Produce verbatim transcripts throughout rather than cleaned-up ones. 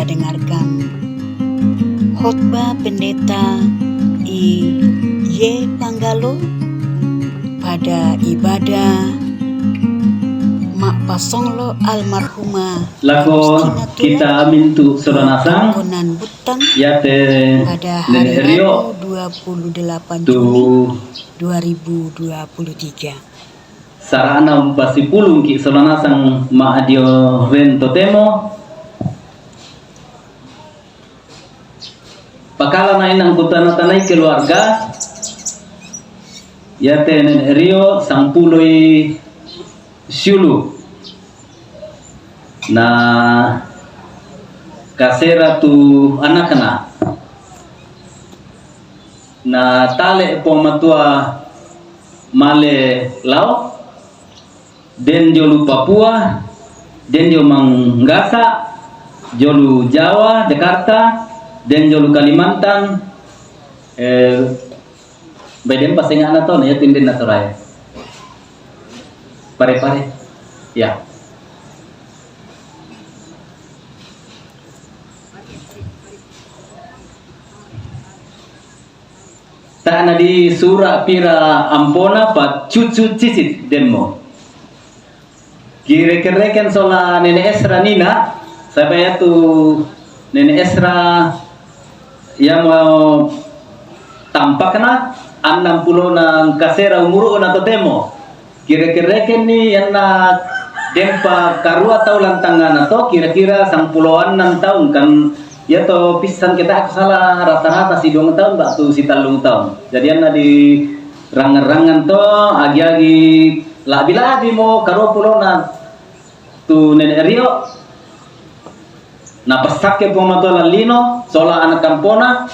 dengarkan khotbah Pendeta I Y Panggalo pada ibadah Mak Pasonglo almarhumah Lako Faustina Tulak kita mintu sola nasang, Konan Butang, yate pada hari Rio Rabu dua puluh delapan tu Juni dua ribu dua puluh tiga. Sarana umpasipulungki sola nasang ma adio ren totemo. Pakala nainang kutana-tanai keluarga, yate Nenek Rio sangpuloi siulu. Na kasera tu anakna. Na tale Puang Matua male lao, den jolo Papua, den jolo Manggasa, jolo Jawa, Jakarta, den jolo Kalimantan, eh, bai den pasengana to, na ya tinden na torae. Pare-pare. Ya. Ta'na di sura' pira ampona, pa cucu cicit demmo. Kireke-reken sola Nene Esra nina, saba' iatu Nene Esra iamo tampakna, annang pulona kasera umuru'na totemo. Kira-kira-rekenni anna dempa karua tau lantangana to, kira-kira sangpulo annang taung, kan iyato pissan ke tae' kusala rata-rata siduang taung ba'tu sitellung taung. Jadi anna di rangngang-rangngang to, agi-agi la'bi-la'bimo karua pulona tu Nene Rio, napassakke Puang Matua lan lino sola ana' kampona,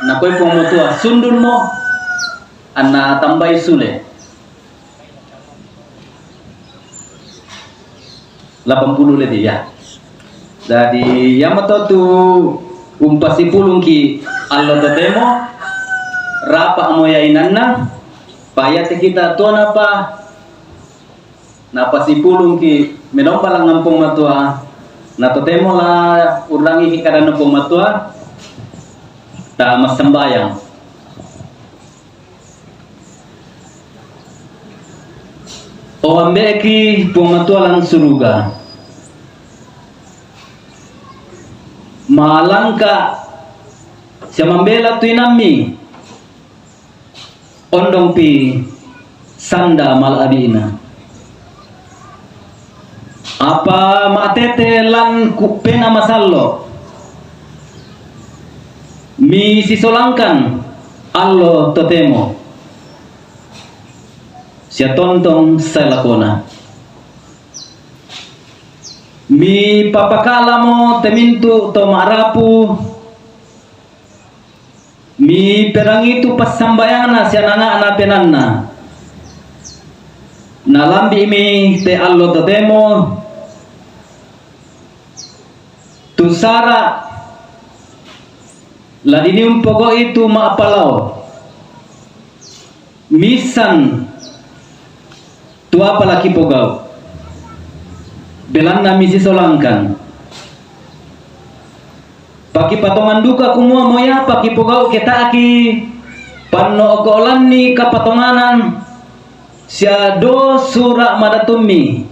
nakoi Puang Matua, sundunmo, anna tambai sule. Lapan puluh lebih, ya. Jadi, iyamoto tu umpasipulungki allo totemo, rapa'mo ia inanna, pa iate kita tuanapa napasipulungki menomba langngan Puang Matua, na totemo la urrangiki kadanna Puang Matua, ta massambayang. O Ambe'ki Puang Matua lan suruga, malangka sia mambela tu inammi, ondongpi sanda mala'bi'na. Apa ma'tete lan kuppena masallo, misisolangkan allo totemo, sia tontong sae lakona. Mipapakalamo te mintu' to ma'rapu, miperangi tu passambayangna sia nanga'na penaanna. Nalambi'mi te allo totemo, tu sara' la dinii umpogo'i tu ma'palao. Missan tu apa la kipogau', belanna misisolangkan. Pakipatongan duka kumua moi apa kipogau' ke tae' kipanno'o'ko lanni kapatonganan sia do sura' madatummi,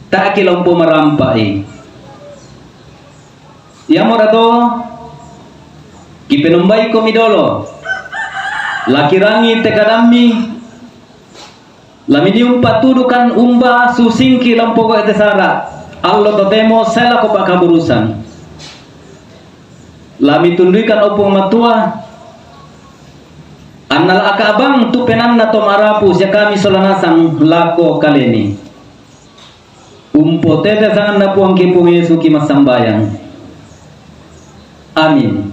tae' kila umpomarampa'i. Iamora to kipenombaikomi dolo, la kirangi te kadammi, la miniumpa tudukan umba susingki la umpogoe te sara', allo totemo sae lako pa'kaburusan. La mitunduikan, o Puang Matua, anna la aka'bang tu penaanna to ma'rapu sia kami sola nasang lako kalemi. Umpotete sanganna Puangki Puang Yesu ki massambayang. Amin.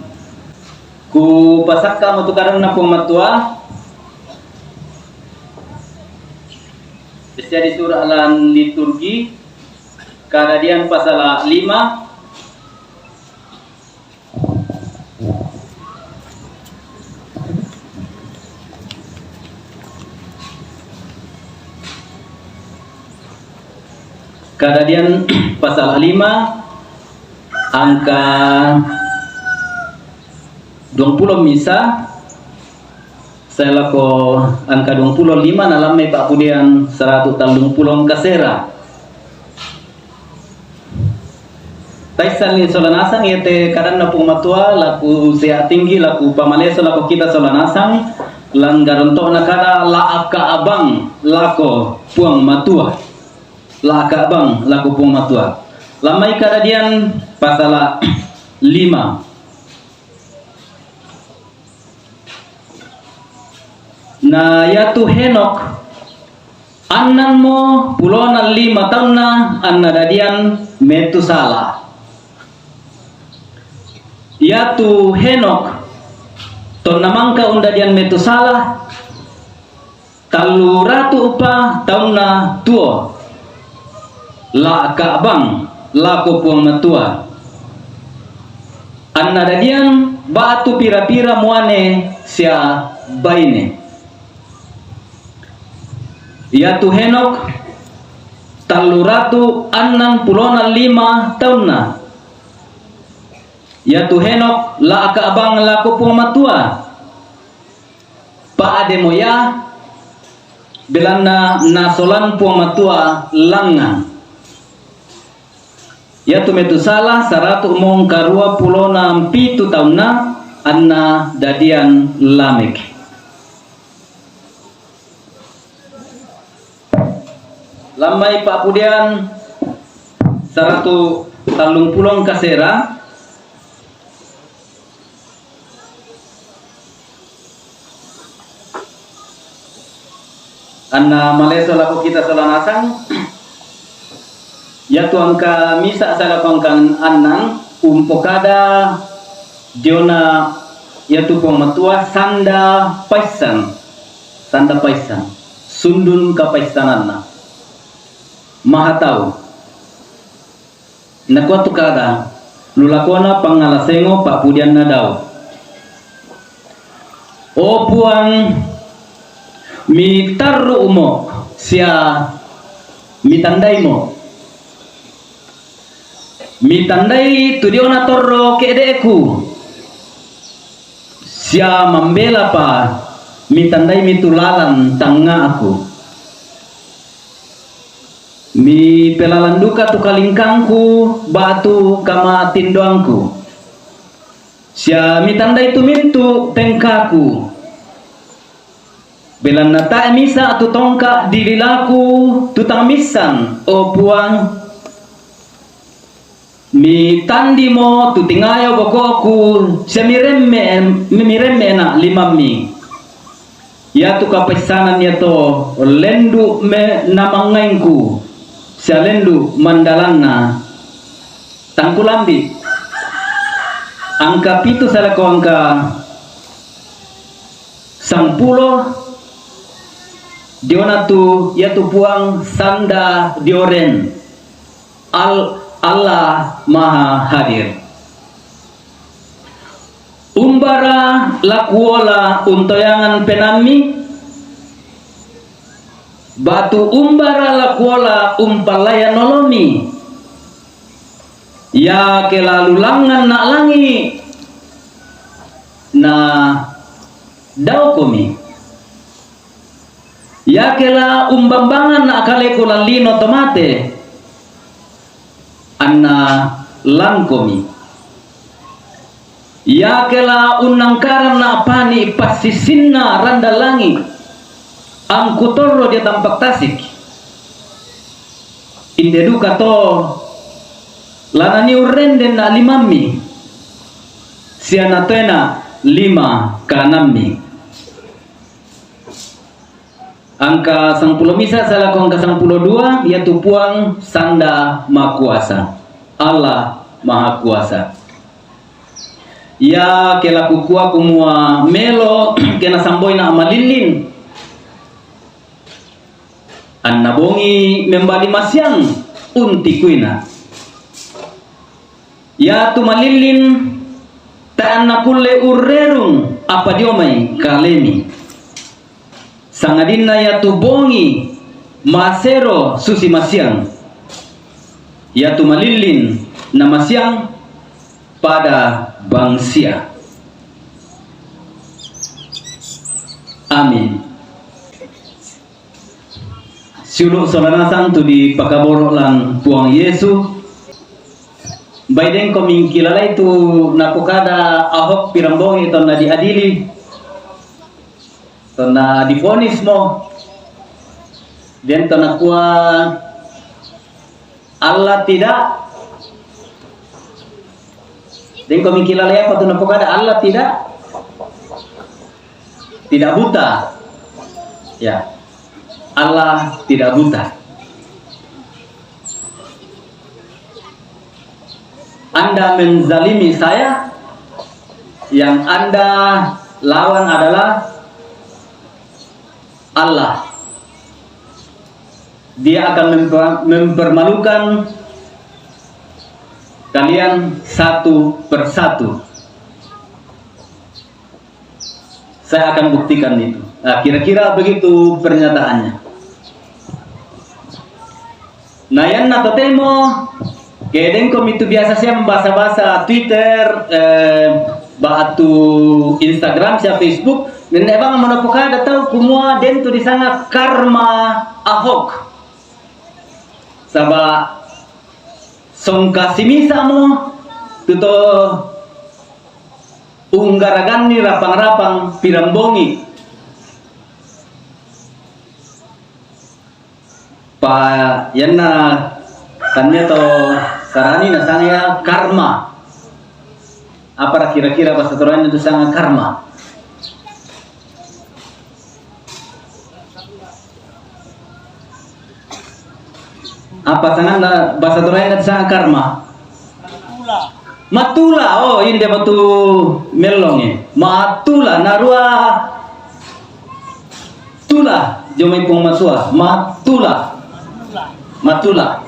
Kupasakkamo tu kadanna Puang Matua, sia disura' lan liturgi, Kadadian pasala lima, Kadadian pasal lima angka duang pulo misa, sae lako angka duang pulo lima, na lammai pa'pudian saratu tallung pulo angka sera. Taissanni sola nasang iate kadanna Puang Matua, laku sea tinggi, laku pamaleso lako kita sola nasang, langgaronto'na kada la aka'bang lako Puang Matua. La aka'bang lako Puang Matua. Lammai Kadadian pasala lima. Na iatu Henokh, annangmo pulona lima taunna, anna dadian Metusala. Iatu Henokh, tonna mangka undadian Metusala, tallu ratu upa taunna tuo, la aka'bang lako Puang Matua. Anna dadian ba'tu pira-pira muane sia baine. Iatu Henokh, tallu ratu annang pulona lima taunna. Iatu Henokh la aka'bang lako Puang Matua. Pa'demo ia, belanna nasolan Puang Matua langngan. Iatu Metusala, saratu mongka rua pulona mpitu taunna, anna dadian Lamek. Lammai pa'pudian saratu tallung pulo angka sera. Anna maleso lako kita sola nasang, iatu angka misa sae lako angka annang, umpokada diona iatu Puang Matua sanda paissan, sanda paissan, sundun kapaissananna. Mahatau. Nakua tu kada, lu lakona pangngala sengo pa'pudianna Daud. O Puang, mitarru'mo sia mitandaimo. Mitandai tu diona torro ke'de'ku, sia mambelapa mitandaimi tu lalan tangnga'ku. Mipelalan duka tu kalingkangku ba'tu kamatindoangku, sia mitandai tu mintu' tengkaku. Belanna tae' misa' tu tongka' dililaku tu tang missan, o Puang. Mitandimo tu tingayo boko'ku, sia miremme-, miremme'na' limammi. Iatu kapaissanan iato lendu' me-, namangngaingku, sia lendu' mandalanna tang kulambi'. Angka pitu sae lako angka sangpulo, diona tu iatu Puang sanda dioren. Al-, Allah Maha Hadir. Umbara la kuola untoyangan penaammi? Ba'tu umbara la kuola umpallayan olomi? Iake la lulangnganna' langi', na daokomi. Iake la umbambanganna' kaleku lan lino to mate, anna langkomi. Iake la unnangkaranna' pani' passisinna randang langi', angku torro dio tampak tasik. Inde duka to la naniurrendenna' limammi, sia natoena' lima kanammi. Angka sangpulo misa' sae lako angka sangpulo dua, iatu Puang sanda makuasa. Allah Maha Kuasa. Iake la kukua kumua melo ke nasamboina' malillin, anna bongi membali masiang untikuina'. Iatu malillin tae' anna kulle urrerung apa dio mai kalemi. Sangadinna iatu bongi masero susi masiang. Yatu malillin na masiang pada bangsia. Amin. Siulu' sola nasang tu dipakaboro' lan Puang Yesu. Baidengko mingkilalai tu napokada Ahok pirang bongi tonna diadili, tonna difonis mo, den tonna kua Allah tidak. Dengko mingkilalai apa tu napokada Allah tidak, tidak buta. Ya, Allah tidak buta. Anda menzalimi saya, yang Anda lawan adalah Allah. Dia akan memper- mempermalukan kalian satu per satu. Saya akan buktikan itu. Nah, kira-kira begitu pernyataannya. Na yanna totemo, ke dengko mitu biasa siam basa-basa Twitter, eh, ba'tu Instagram sia Facebook, nenne bang manopokada tau kumua den tu disanga karma Ahok. Saba songka simisa mo tuto unggaraganni rapang-rapang pirang bongi. Pa yanna tania to sarani nasanga karma. Apa kira-kira bahasa Torayna tu sanga karma? Apa sanganna bahasa Torayna tu sanga karma? Matula. Oh, inde batu melongi. Matula narua tula, jomai pung matua. Matula. Matula.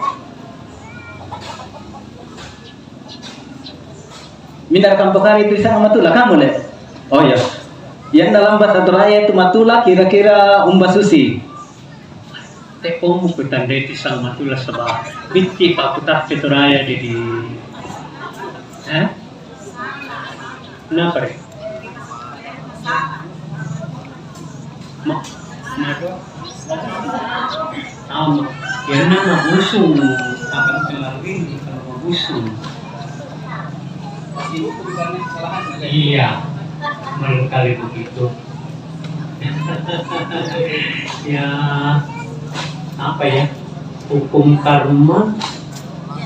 Minda kampokari tu isang matula kamu le. Oh iya. Yang dalam bahasa Toraya itu matula kira-kira umba susi. Te komu kutandai ti sang matula saba. Bitti pa kutappe Toraya di di. Eh? Napa re? Ma, ma, ama, ya nama busung, akan kemarin kalau busung. Iya, barangkali begitu. Ya, apa ya? Hukum karma,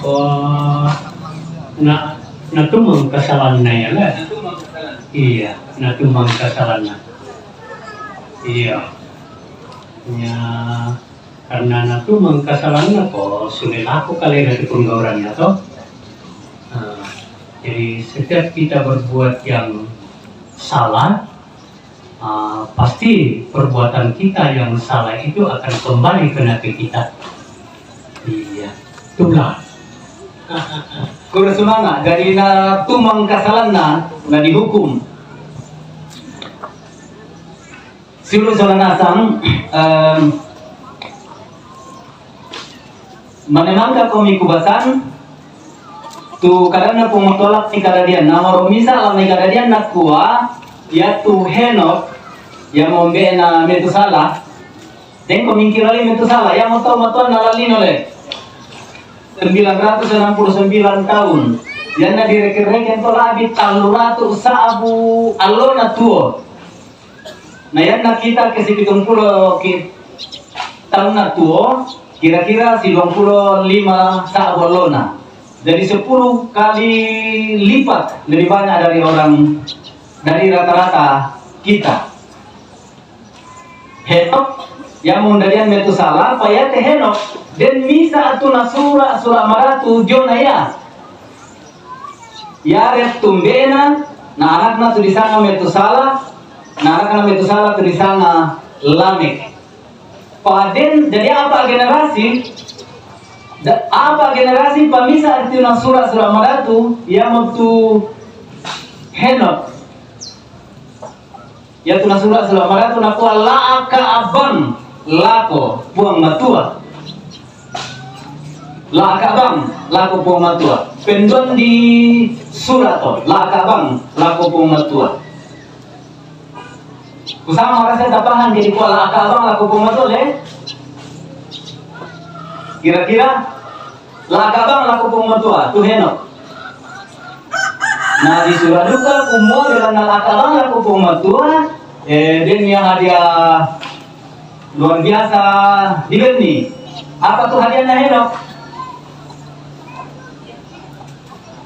oh, na, natumang kasalanna ya lah. Iya, natumang kasalanna. Iya. Ya, karena natumang kasalanna ko sule lako kalena di penggauranna to. Nah, jadi setiap kita berbuat yang salah, ah, pasti perbuatan kita yang salah itu akan kembali kena ke kita. Iya, itulah. Kura sumanga, jadi natumang kasalanna, na dihukum. Siulu sola nasang, em, manemangka komi kubasan, tu kadanna pung tolak ni kadadian, namaro misa la ni kadadian nakua, yatu Henok, ya mombe'na Metusala, dengko mingkirali Metusala, ya moto matuanna lalino le. Sembilan ratus enam puluh sembilan tahun. Yanna direken-reken to labi tallu ratu sa'bu allona tuo. Na yanna kita ke sipitungpulo ki taunna tuo, kira-kira siduangpulo lima sa'bu allona. Jadi sepuluh kali lipat lebih banyak dari orang, dari rata-rata kita. Henok, ya mundadian Metusala, payate Henok, den misa tu nasura sura maratu jona ya. Yared tumbe'na, na anakna tu disanga Metusala, na anakna Metusala tu disanga Lamek. Paden, jadi apa generasi? Da, apa generasi pamisa tu nasura sura maratu, ya mutu Henok. Yatu nasura sura maratu nakua la'aka abang lako Puang Matua. La Aka Bang lako Puang Matua. Pendondi sura' to, La Aka Bang lako Puang Matua. Kusang marasa tapaham jadi kua La Aka Bang lako Puang Matua le? Kira-kira La Aka Bang lako Puang Matua, tu Henok. Na di sura' duka kumua belanna La Aka Bang lako Puang Matua, eh, den ia hadiah luar biasa dibenni. Apa tu hadiahna Henok?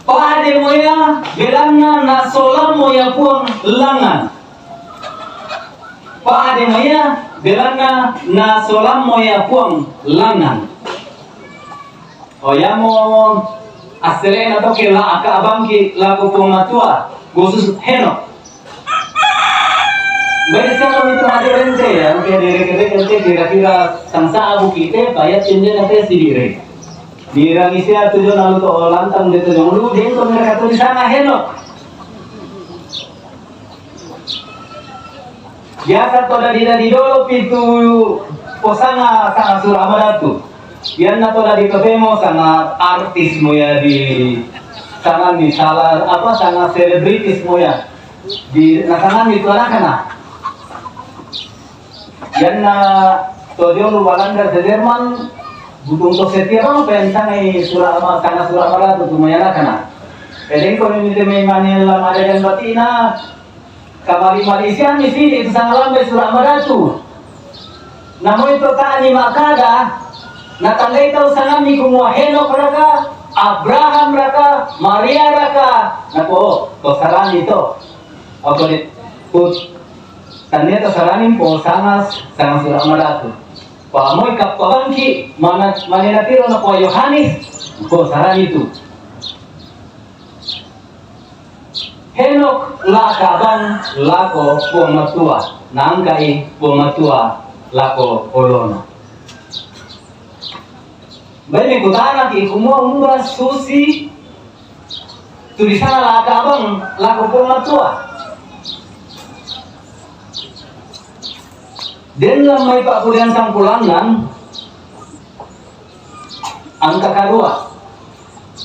Pa'de mo ia belanna nasolammo ia Puang langngan. Pa'de mo ia belanna nasolammo ia Puang langngan. O iamo assele'na to ke La Aka Bangki lako Puang Matua, khusus Henok. Baik, siapa itu hadir ente ya? Oke, dari kira-kira sangsa abu kita, bayar cinta nanti sendiri. Di Indonesia tujuh lalu to lantang dia tujuh lu, dia itu mereka tuh di sana Henok. Biasa to dadi-dadi dolo pi tu posanga sanga sura' madatu. Ianna to dadi totemo sanga artis mo ia di sanga ni sala apa sanga selebritis mo ia di nasanga ni tu anakna. Ianna to dio lu Walanda sia Jerman butung to setia bang pen sanga sura' ma-, sanga sura' madatu tu mo ia anakna. Edeng ko mi te mai mane lam ada dan batina. Kamari-mari siami sidi tu sanga lambai sura' madatu. Namoi to tani ma'kada, natandai tau sanganni kumua Henok raka, Abraham raka, Maria raka, napo to sarani to. Apa de put tania to sarani po sanga, sanga sura' madatu. Pa moi kappa bangki, mana, mane natiro napo Yohanes, po sarani tu. Henok La Aka Bang lako Puang Matua, naangka'i Puang Matua lako olona. Baine kutanaki kumua umba susi tu di sana La Aka Bang lako Puang Matua. Den lam mai pa'pudian sangkulangan, angka karua.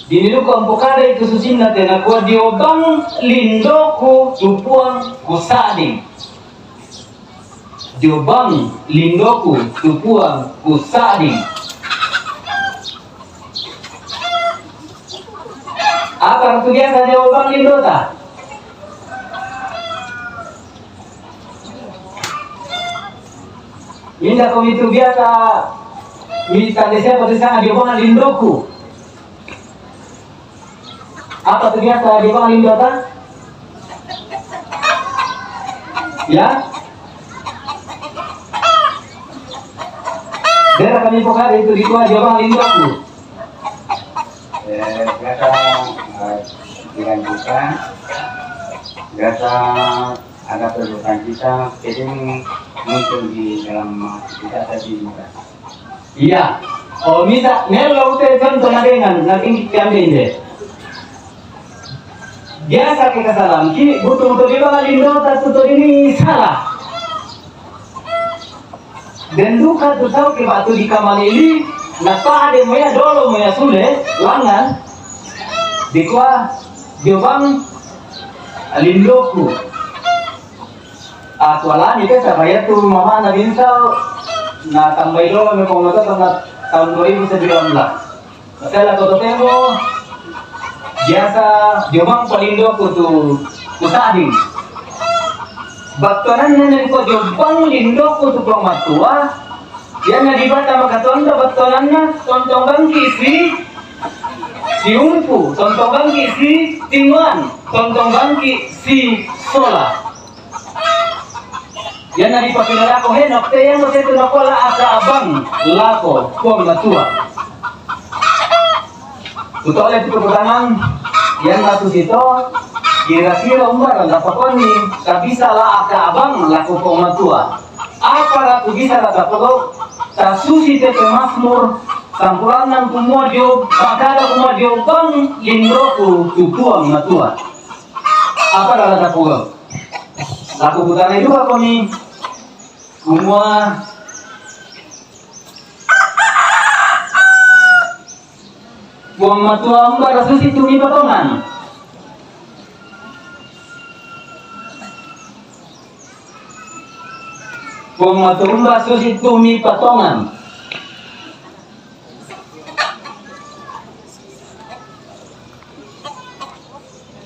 Diniluka umpokadai tu susinna te nakua, dio bang lindoku tu Puang kusa'ding. Dio bang lindoku tu Puang kusa'ding. Apa tu biasa dio bang lindota? Inda ko mitu biasa, mi tande siapa tu sanga dio bang lindoku. Apa tu biasa dio bang lindota? Ya? Dera kami pokari itu di tua dio bang lindoku. Eh, biasa, eh, bilang kita, biasa ada perbuatan kita, jadi muncul di dalam kita tadi. Iya. Oh, misa, nelo ute contoh na dengan, na tinggi kami ini. Biasa kita salam, ki, butuh untuk di bawah lindo, tak tutup ini salah. Den duka tu tau ke batu di kamalili, na pa'de mo ia dolo mo ia sule, langngan, dikua, dio bang, lindoku. Ah, tu alani ke, supaya tu mamana binsau, na tambai dolo me pomototo na tahun dua ribu sembilan belas. Masalah ko totemo, biasa dio bang palindoku tu kusa'ding. Battuananna nengko dio bang lindoku tu Puang Matua, ianna Dibata makatondo battuananna, tontong bangki si, siumpu, tontong bangki si, tingoan, tontong bangki si, sola. Ianna dipakilala ko Henok te, ianna te tu nakua La Aka Bang lako Puang Matua. Kutole tu pertanyaan, ianna tu sito, kira-kira umbarang apa koni, tabisa La Aka Bang lako Puang Matua. Apa ratu bisa rata pelo, tasusi te pemazmur, sampulanna kumua dio, makada kumua dio bang lindoku tu Puang Matua. Apa rata pelo? Lako kutana itu apa ni? Kumua Puang Matua umba susi tu mi patongan. Puang Matua umba susi tu mi patongan.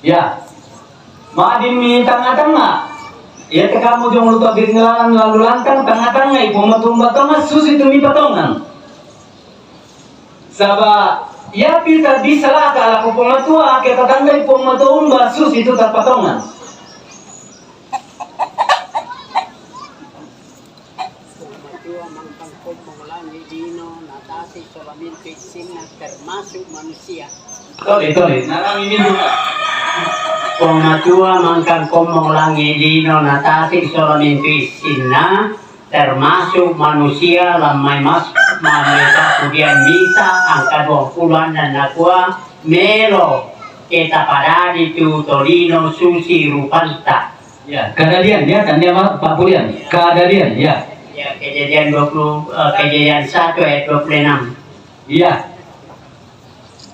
Ya. Madin mi tanga-tanga. Ya, tekamu jong luto giringalan lalu lantang tanga-tanga i Puang Matua umba tongan susi tu mi patongan. Saba ya pita bisa laka lako Puang Matua, ke tatandai Puang Matua umba susi tu tapatongan. Puang Matua mangkang kombong langi lino na tasi sola mintu isinna termasuk manusia. Tole, tole. Narami mintu. Puang Matua mangkang kombong langi lino na tasi sola mintu isinna termasuk manusia. Lamai mas mameta kudian misa angka dua puluh andan nakua melo kita padadi tu tolino susi rupanta. Ya, kadalian ya, tanda ma-, papulian. Kadalian ya. Ya, Kejadian dua puluh, eh, Kejadian satu ayat dua puluh enam. Ya.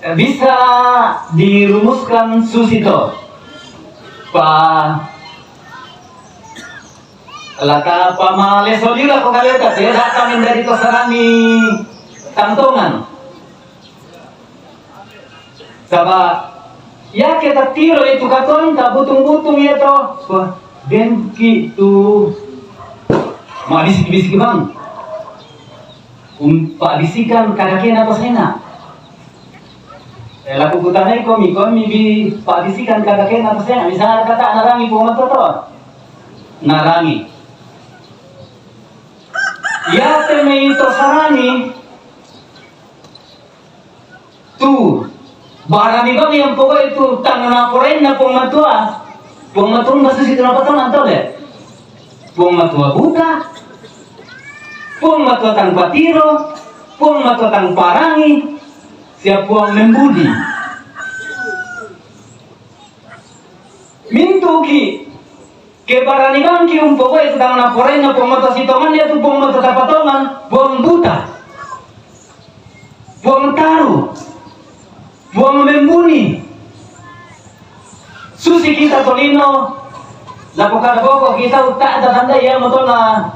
Eh, bisa dirumuskan susi to. Pa lata pamale solila ko kaleta, tidak akan menjadi tosarani tangtongan. Saba ya ke tatiro itu katuan tabutung-butung ya to. Wah, ben ki tu mabisik-bisik bang. Um, pabisikan kada kena pasena. Eh, laku kutanai komi, komi bi pabisikan kada kena pasena. Misalnya kata narangi Puang Matua to. Narangi. Ya teme itu sarani. Tu, barani bang yang pokok itu tangana porenna Puang Matua. Puang Matua umba susi tu napatongan tole. Puang Matua buta. Puang Matua tang patiro. Puang Matua tang parangi. Sia Puang membuli. Mintu ki, ke barani bang ki umpoko itu tangana porenna Puang Matua sitongan dia tu Puang Matua tapatongan, Puang buta, Puang taru, Puang membuni. Susi kita tolino, napokada boko kita uta tatanda ia motona.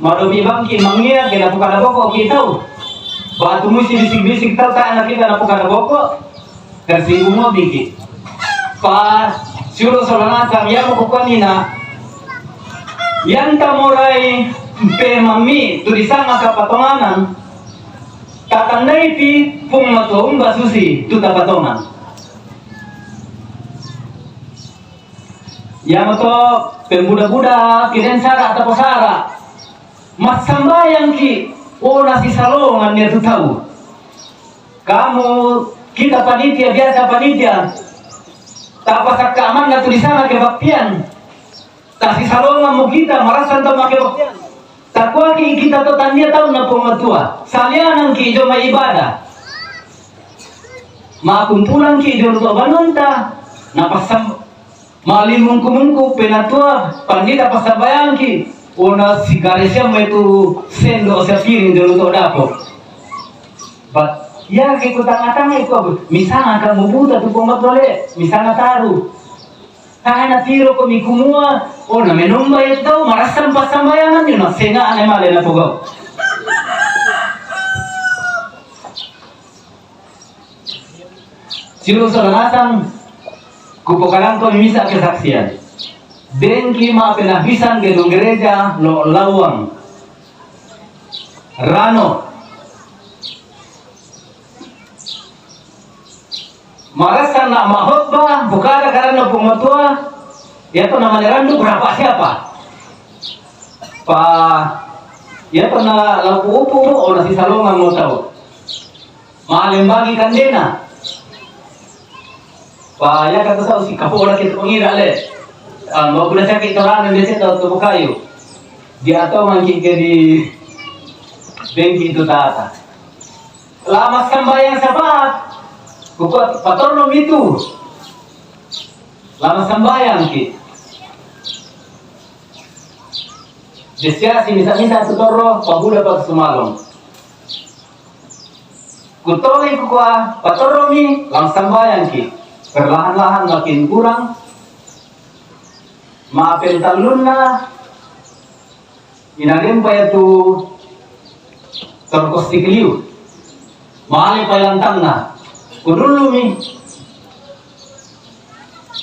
Madomi bang ki mangia ke napokada boko kita. Batu musi bisik-bisik tau ta na kita napokada boko. Tersinggung mo biki. Pa, suru solanasa, ya mo kukuanina. Yang tamorai pe mami, tu disanga kapatonganan. Tatandai pi Puang Matua umba susi, tu tapatongan. Ya mo to, pembuda-buda, kiden sara, tapo sara. Masambayang ki, o nasi salongan ya tu tau. Kamu, kita panitia, biasa panitia. Tapasakka amanna tu disanga kebaktian. Tasisalongan mo kita, marasan tau makebaktian. Takuaki kita to tandia tau na Puang Matua. Salianang ki joma ibadah. Makumpulan ki jolo to banonta. Napasam Mali mungku-mungku penatua pandita pasambayangki, ona sigaresiam itu sendo sia piring dulu to dapo. Bat ya ke ku tanga-tanga iku aku, misalnya kamu buta tu Puang Matua le, misalnya taru. Tahe na tiro ko mikumua, ona menomba itu tau marasam pasambayangan ni na senga ane male na pogau. Siru solanasang, kupokadanko misa kesaksian. Dengki ma penabisan gedung gereja lo lawang. Rano. Marasa na mahotbah, bukada karana Puang Matua, ya to na manerandu berapa siapa? Pa, ya to na laku upu, ona sisalongan mo tau. Malembagi kandena. Pa ya kata sau si kapola kita pengira le. Ah, mau guna sakit torana biasa tau tu kayu. Dia tau mangki ke di bengki itu tata. Lama sambayang sapat. Kukuat patorno mitu. Lama sambayang ki. Desiasi misa-misa tu torro, pabuda pa sumalong. Kutolai kukua, patorromi, lamsambayangki. Perlahan-lahan makin kurang. Ma'apentallunna, inadempa iyatu toroko sikaliu. Male pailantangna. Kudullumi.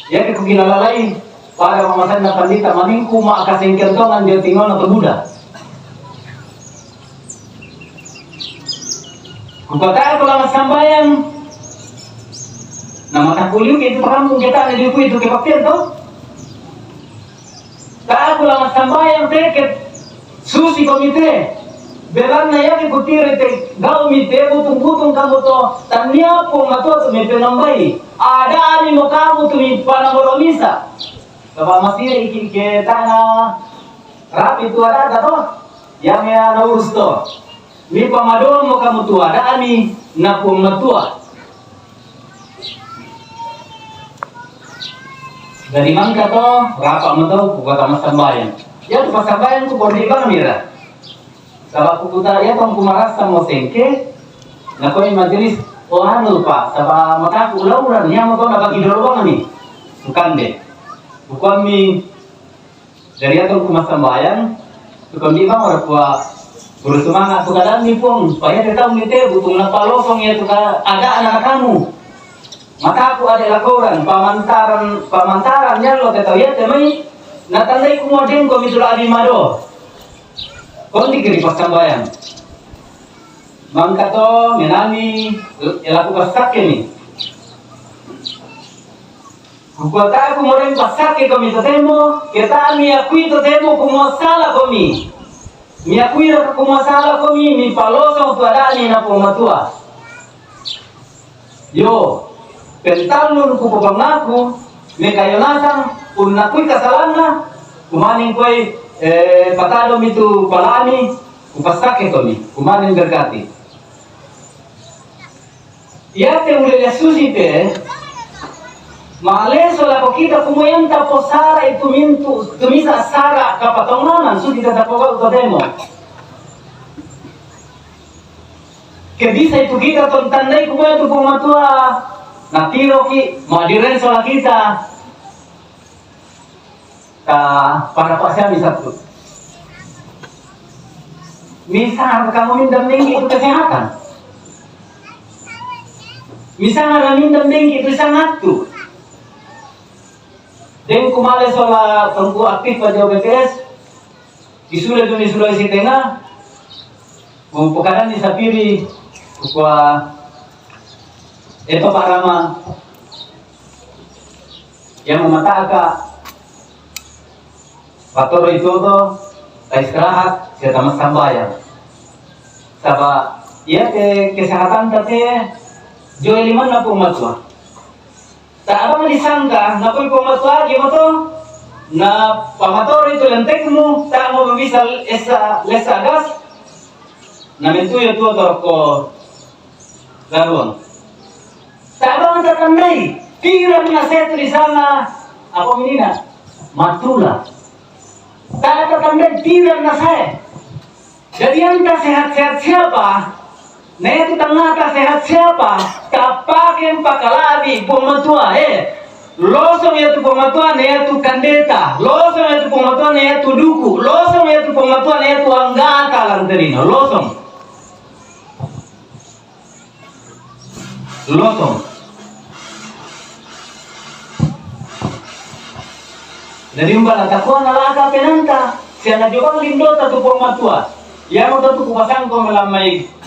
Iyakitu kukilalai, pada mamasanna pandita maningku ma'kasengkeng tongan dio tingona to buda. Kupata'ku lama sambayang, na matakuliu ke itu pakampung kita na diupu itu ke papian to. Ta'ku lama sambayang teket, susi komite. Belanna yake kutiri te gau mite butung-butung kamu to, tania Puang Matua tu mipenambai. Ada'mi mo kamu tu mipanamoro misa. Kapa masire iki ke tana rapi tu ada'ta to. Yang ya na urus to. Mipamadoan mo kamu tu ada'mi na Puang Matua. Jadi mangka to, rapa mo to, kukata massambayang. Iyatu passambayangku bonding bang mira. Saba' kukuta iyatu kumarasa mo sengke, nakoi majelis, oh anu pa, saba' mataku lauran, iya mo to nabagi dolo bang ni. Bukande. Bukuammi Dari iyatu ku massambayang, tu kondi bang ora kua, guru sumanga' tu kadanni Puang, supaya te tau mite butung napalosong iyatu ka ada'na na kamu. Mataku ade' lakoran, pamantaran, pamantaran yallo te tau iyate mai, natandai kumua dengko mitula adi mado. Kondi kiri passambayang. Mangka to menami elaku passakkeni. Kukua tae' kumua den passakke komi totemo, ke tae' miakui totemo kumua sala komi. Miakui raka kumua sala komi, mipalosong tu ada'ni na Puang Matua. Yo, pentallun kupapangaku, mekayo nasang, unnakui kasalanna, kumaning koi, eh, patadomi tu pala'mi, kupassakke komi, kumaning berkati. Iate ulele susi te, maleso lako kita kumua enta posara itu mintu, tumisa sara kapatonganan susi te tapogau totemo. Ke bisa itu kita tontandai kumua tu Puang Matua, natiroki, madirenso la kita. Ta pada pasiami satu. Misalnya kamu minta minggi itu kesehatan. Misalnya minta minggi itu sangat tu. Den kumale sola tongku aktif pa jo B P S. Isule duni Sulawesi Tengah. Ku pokadanni sapiri, kukua, eto Pak Rama, iya mamata'ka, patoroi toto, taistirahat, sia tamassambayang. Saba' iate kesehatanta te, joi limanna Puang Matua. Ta'bang disangka, nakoi Puang Matua agi mo to, na pamatoroi tu lentekmu, tae' mo bisa essa, lessa gas, na mentuyo tuo toroko laruang. Ta'bang tatandai, tirang na setu disanga, apa minina? Matula. Tae' tatandai tirang na sae. Jadi anta sehat-sehat siapa? Na iatu tangngata sehat siapa? Tapake pakala'bi Puang Matua, eh. Losong iatu Puang Matua na iatu kandeta. Losong iatu Puang Matua na iatu duku. Losong iatu Puang Matua na iatu anggata lantarina. Losong. Losong. Jadi umba la takuana laka penanta, sia najobang lindota tu Puang Matua. Iamo to tu kupasangko malammai.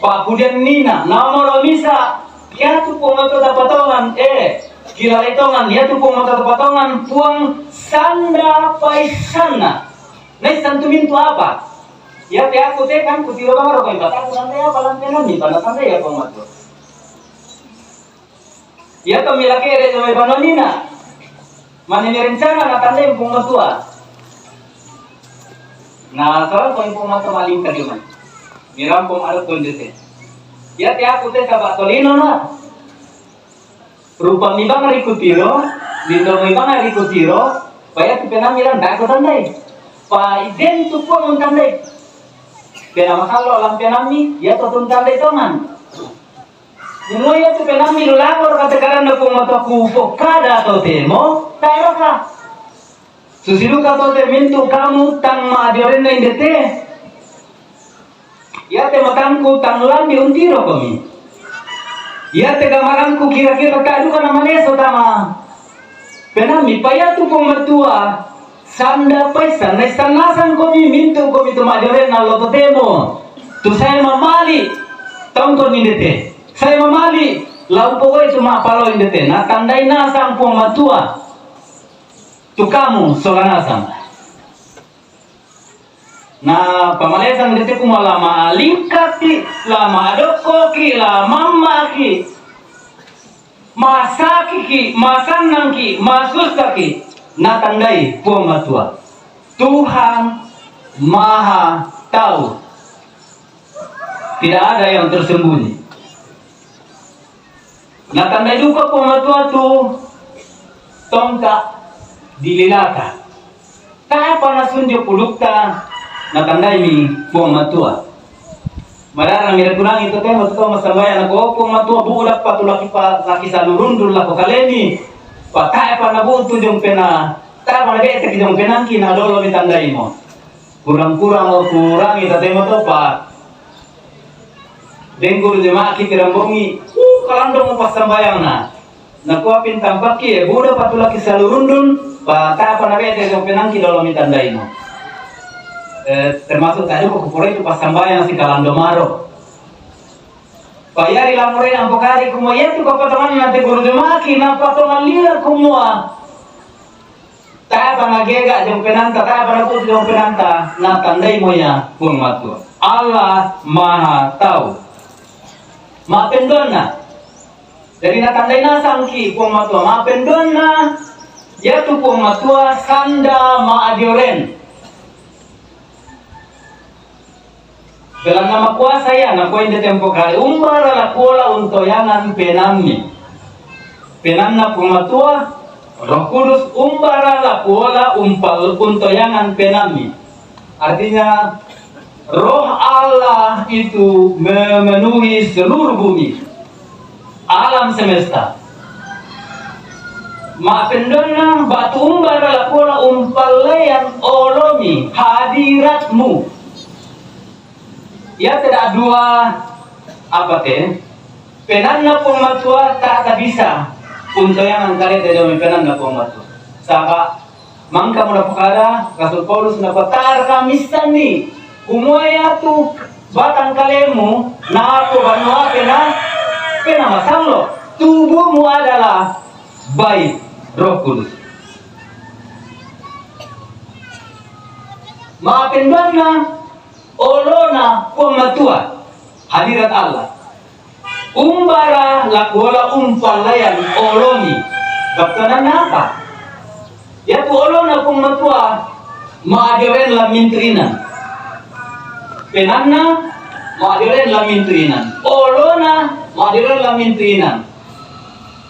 Pa'pudiannina, nomoro misa, iatu Puang Matua tapatongan, eh, kilalai tongan, iatu Puang Matua tapatongan, Puang sanda paissanna. Naissan tu mintu apa? Iate aku te kan kutiro bang roko ibataku sanda apa lampenanni, pada sanda iya Puang Matua. Iya to milakere jomai banonina. Mani mirencana na tandai Puang Matua. Na salang ko Puang Matua malingka jomai. Mirampong aduk kondisi. Iate aku te saba' tolino na. Rupami bang ri kutiro, lindomi bang ri kutiro, pa iatu penammi lan dako tandai. Pa identu Puang untandai. Pena masallo lampenammi, iatu tuntandai tongan. Moya tu penammi lu lako ro katekaranna Puang Matua kupokkada totemo, tae raka. Susiduka tote mintu kamu tang ma'diorenna indete. Iate matangku tang lambi untirokomi. Iate gamarangku kira-kira tae duka namaleso tama penammi, payatu Puang Matua sanda paissan, naissan nasangkomi mintu komi tu ma'diorenna allo totemo. Tu sae mamali tongkon indete. Sae mamali la upogau'i tu ma'palao indete. Natandai nasang Puang Matua tu kamu sola nasang. Na pamalesang indete kumua la malingkaki, la madokkoki, la mamma'ki, masakiki, masannangki, masussaki, natandai Puang Matua. Tuhan Maha Tahu. Tidak ada yang tersembunyi. Natandai duka Puang Matua tu tongka' dililata. Tae'pa nasunjo pudukta, natandaimi Puang Matua. Madarang ira kurangi totemo tu tau massambayang, nakua, "Oh Puang Matua, bu'dappa tu laki pa-, laki salurundun lako kalemi." Pa tae'pa nabu'tu jong pena-, tae'pa nabe'teki jong penangki, nadolomi tandaimo. Kurang-kurang lo kurangi totemo topa. Deng guru jema'ki pirambongi, uh, kalandong passambayangna. Nakua pintampakki, eh, buda patulaki salurundun, pa tae'pa nabe'te jong penangki dolomi tandaimo. Eh, termasuk tadi ko kupura itu passambayang si kalando maro. Payari lamurena ampokari kumua, iatu kapatonganna te guru jema'ki, napatongan lila kumua. Tae'pa nagega jong penanta, tae'pa nabu'tu jong penanta, natandaimo ia Puang Matua. Allah Maha Tahu. Ma'penduanna. Jadi natandai nasangki Puang Matua. Ma'penduanna, iatu Puang Matua sanda ma'dioren. Belanna makuasa ia, nakua inde tempo kale, umbara la kuola untoyangan penammi. Penanna Puang Matua, Roh Kudus, umbara la kuola umpal untoyangan penammi. Artinya, Roh Allah itu memenuhi seluruh bumi. Alam semesta. Ma'penduanna batu umbara la kuola umpallaian olomi hadiratmu. Ia tidak dua apa te? Penanna Puang Matua tak, tak bisa untoyangan kaleta jomai penanna Puang Matua. Saba' mangkamo napokada Rasul Paulus, napatara kami sanni, kumua iatu batang kalemu, napo banua pena, pena masallo. Tubuhmu adalah bait Roh Kudus. Ma'penduanna olona Puang Matua, hadirat Allah. Umbara la kuola umpallaian olomi. Battuananna apa? Iatu olona Puang Matua ma'dioren lammintu inang. Penanna ma'dioren lammintu inang. Olona ma'dioren lammintu inang.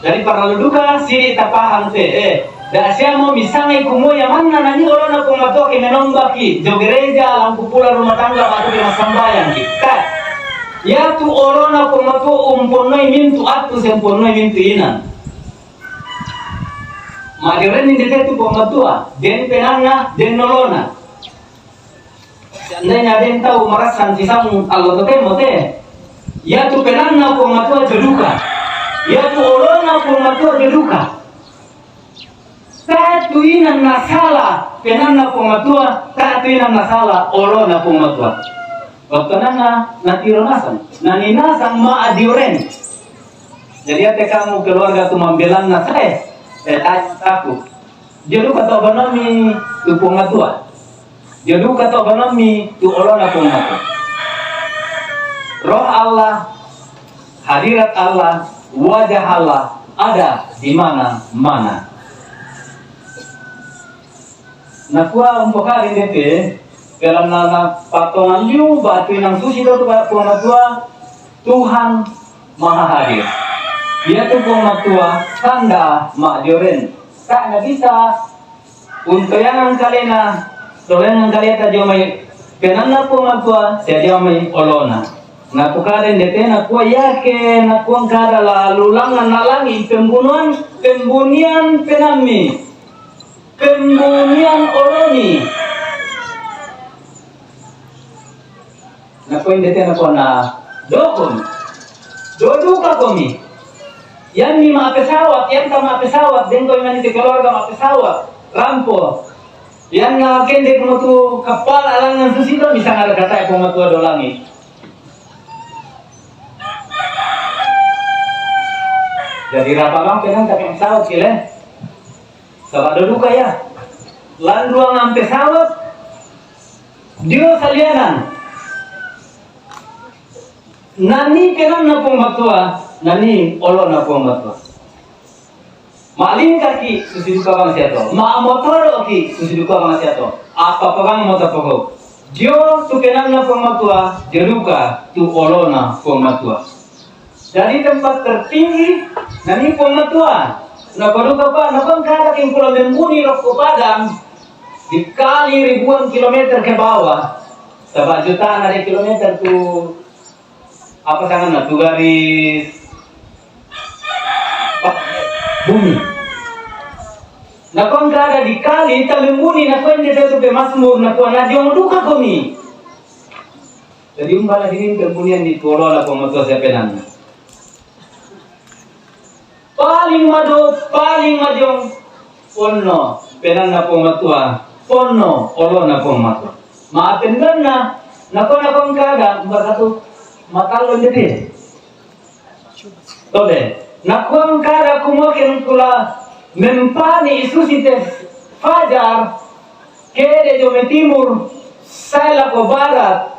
Jadi parallu duka siri' tapahang te, eh, da siamo misangai kumua ia manna nani olona Puang Matua ke menombaki jo gereja, langkupula rumah tangga, matu ke massambayangki. Ka. Iatu olona Puang Matua umponnoi mintu attu, semponnoi mintu inang. Ma'dioren indete tu Puang Matua, den penanna, den olona. Seandainya den tau marassang sisamung allo totemo te. Iatu penanna Puang Matua jo duka. Iatu olona Puang Matua jo duka. Tae tu inang nasala penanna Puang Matua, tae tu inang nasala olona Puang Matua. Wattunanna natiro nasang, nani nasang ma'dioren. Jadi iate kamu keluarga tu mambelanna sae, eh, tae taku. Jolo duka tau banami tu Puang Matua. Jolo duka tau banami tu olona Puang Matua. Roh Allah, hadirat Allah, wajah Allah ada di mana-mana. Nakua umpokali ndete, belanna napatongan liu batu inang susi tau tu Puang Matua, Tuhan Maha Hadir. Iatu Puang Matua sanda ma'dioren. Sa'na bisa untoyangan kalena, toyangan kaleta jomai penanna Puang Matua, sia jomai olona. Napokada ndete nakua, "Iake nakuangkada la lulangan na langi, pembunuan, pembunian penammi, pembunian oloni." Nakua ndete nakua, "Na dokomi, do duka komi. Ianni ma pesawat, ianta ma pesawat, dengko imani te keluarga ma pesawat, rampo. Ianna kende kumotu kapal alangan susito, misangada katae Puang Matua do langi." Jadi rapa bang penang tapi pesawat kile. Saba do duka ia. Lan luangan pesawat, dio salianan. Nani penanna Puang Matua, nani olona Puang Matua. Malingkaki susi duka bang siato. Mamotoroki susi duka bang siato. Apa pabang mota poko. Dio tu penanna Puang Matua, dio duka tu olona Puang Matua. Jadi tempat tertinggi nani Puang Matua. Napaduka pa, napangkada kingkula membuni rokko Padang dikali ribuan kilometer ke bawah. Saba jutaan ada kilometer tu apa sanganna tu garis bumi. Nakua kada dikali tambembuni, nakua ndete tu pemazmur, nakua na diong duka komi. Jadi umbala dinin pembunian ni tuolola Puang Matua siapenanna. Paling mado, paling madiong, ponno penanna Puang Matua, ponno olona Puang Matua. Maapendanna, nakua nakua kada, markatu matallo ndete. Tole, nakua kada kumua kengkula mempani isusi te fajar, kede jo mai timur, sae lako barat,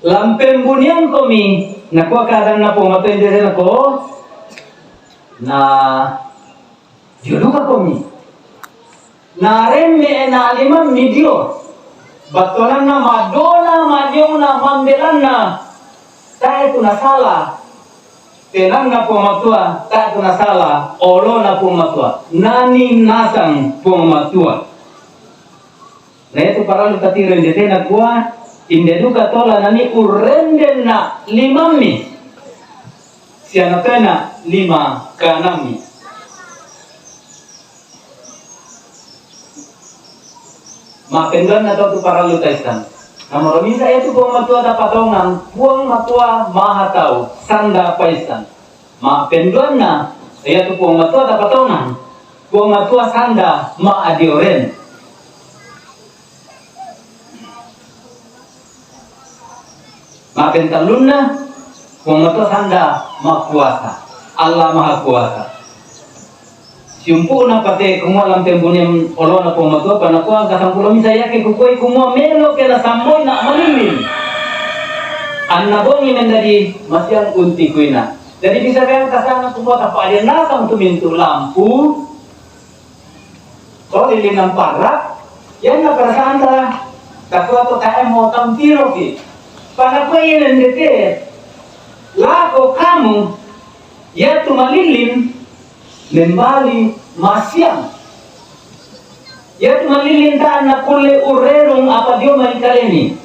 lampembunian komi, nakua kadanna Puang Matua ndete nakua, na dio duka komi. Na remme na limammi dio. Battuananna madona, madiongna, mambelanna. Tae tu nasala. Penanna Puang Matua, tae tu nasala. Olona Puang Matua. Nani nasang Puang Matua. Na itu parallu tatiro ndete nakua, inde duka tola nani urrendenna limammi. Siana tena lima kanammi. Ma'penduanna tau tu parallu taissang. Nomoro misa iatu Puang Matua tapatongang, Puang Matua Maha Tau, sanda paissang. Ma'penduanna iatu Puang Matua tapatongang, Puang Matua sanda ma'adioren. Ma'pentallunna, Puang Matua sanda makuasa, Allah Maha Kuasa. Siumpu'na pate kumua lampembunien olona Puang Matua, panakua kasangpulo misa iake kukoi kumua melo ke nasamboi na malillin. Anna bongi mendadi masiang untikuina. Jadi bisa beang kasana kumua tapa'de nasang tu mintu lampu. Toli linamparra, ianna parasanta, takua to tae mo tampiroki. Panakua iana ndete, lako kamu, iatu malillin, membali masiang. Iatu malillin tae nakulle urrerung apa dio mai kalemi.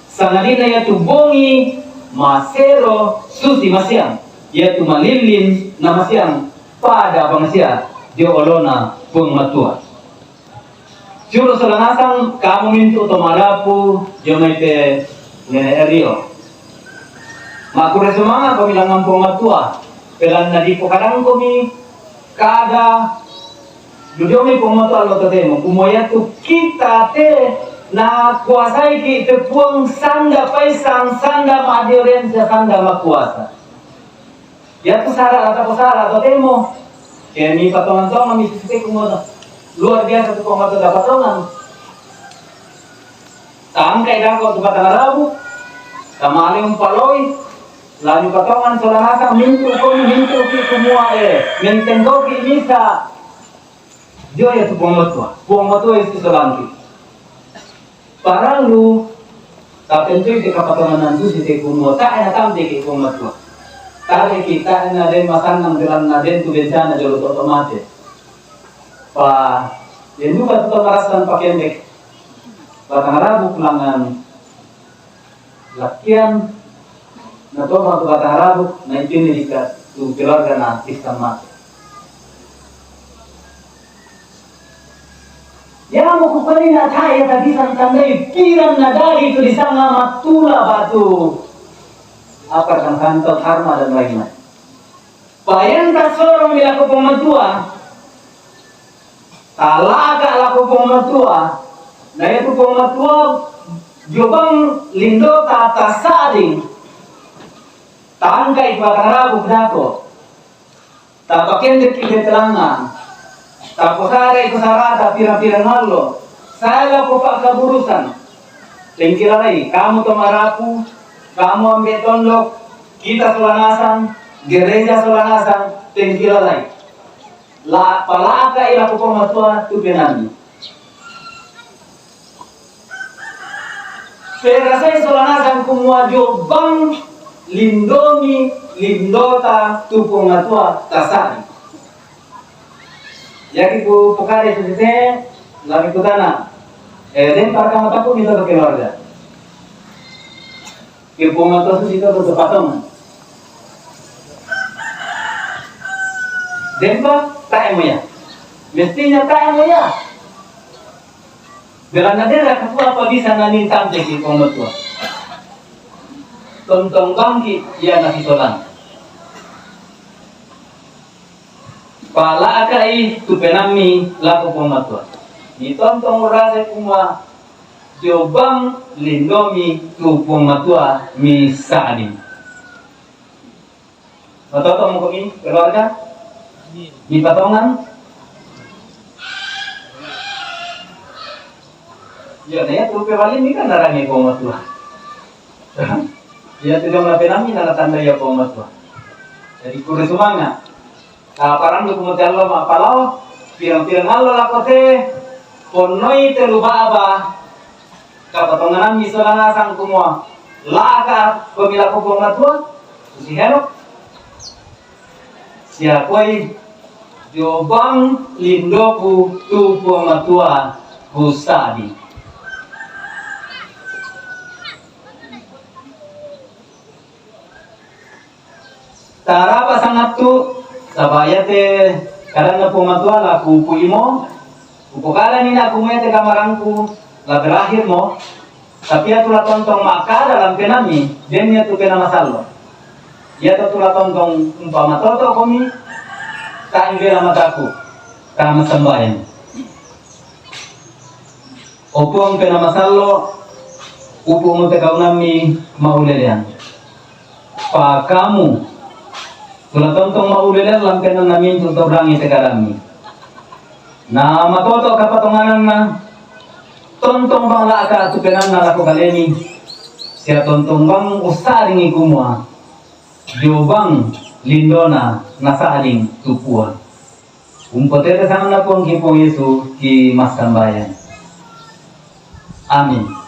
Sangadinna iatu bongi masero susi masiang. Iatu malillin na masiang. Pada bangsia dio olona Puang Matua. Suro sola nasang kamu mintu to madapu dio mai pe nene erio. Makure sumanga komi langngan Puang Matua. Pelanna dipokadangkomi kada dudomi Puang Matua lo totemo. Kumua iatu kita te na kuasaiki te Puang sanda paisang, sanda madiorensia, sanda makuasa. Iatu sara atau sara atau temo. Kemi patongan-tongan misi siteku moto. Luar biasa tu Puang Matua patongan. Tangkai dako tu patangarabu. Tamale umpaloi. Lani patongan sola nasang mintu komi mintu ki kumua e. Mentenggoki misa. Dio iatu Puang Matua. Puang Matua isi solangki. Parallu tapentui te kapatonganan tu site kumua tae na tampe ki Puang Matua. Tae ki tae na den masannang belanna den tu bencana jolo to mate. Pa den duka tu marassan pakendek. Patangarabu pulangan lakian Na toba tu kata harabu, na itini dika tu keluarga na pisang mati. Ya mo kupani na taya ta pisang tandai piran na dari tu di sanga matula batu. Apa kan kanto karma dan lain-lain. Payan ta sorong mi lako pamatua. Talaka lako pamatua. Na itu pamatua jobang lindota tasading. Tangkai pakarabu dako. Tapakendek i betelanga. Taposara i kosarata pira-pira ngallo. Saya ko pakaburusan. Tengkilalai, kamu to marapu, kamu ambe tondok, kita solanasang, gereja solanasang, tengkilalai. La palaka i lako pamatua tu penami. Perasai solanasang kumua jobang lindomi lindota tu pamatua tasari. Yaki ku pokare tu tete, lami kutana. Eh, den parkama tapu kita tu keluarga. Ke pamatua tu kita tu patongan. Dempa, tae mo ya. Mestinya tae mo ya. Belana dera katua apa bisa nanin tante ki pamatua. Tontong bangki, ya na sitolan. Pala akai tu penami lako pamatua. Ni tontong rasa kuma jobang lindomi tu pamatua mi sading. Matoto mo kami keluarga? Di patongan? Ya, na ya, tu pe bali ni kan darang ni pamatua. Ya, tu jam na penami na tanda ya pamatua. Jadi kure sumanga. Kaparandu kumote allo mapalao, pirang-pirang allo lako te, ponoi te lubaba, kapatonganammi solanasang kumua, laka pamilako pamatua, susi Henok, siapoi jobang lindoku tu pamatua kusadi. Tarapa sangattu, saba iate kadanna Puang Matua la kuupu imo, upokada ni na kumete kamarangku la berakhir mo, tapi iya tu la tontong makkada lampenami, den iya tu pena masallo. Iya tu la tontong umpama toto komi, ta imbela mataku, ta masambayang. O Puang pena masallo, upu mo te kaunammi maulelean. Pakamu, tu la tontong maulelean lampenan namintu torrangi te kadammi. Na matoto kapatongananna, tontong bang laka tu penanna lako kalemi, sia tontong bang ussadingi kumua, dio bang lindona nasading tu Puang. Umpatete sanganna Puang ki Puang Yesu ki massambayang. Amin.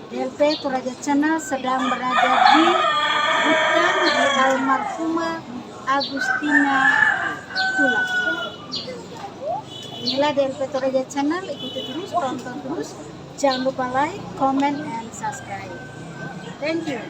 D L P Toraja Channel sedang berada di hutan di almarhumah Agustina Tulak. Inilah D L P Toraja Channel, ikuti terus, tonton terus. Jangan lupa like, comment, and subscribe. Thank you.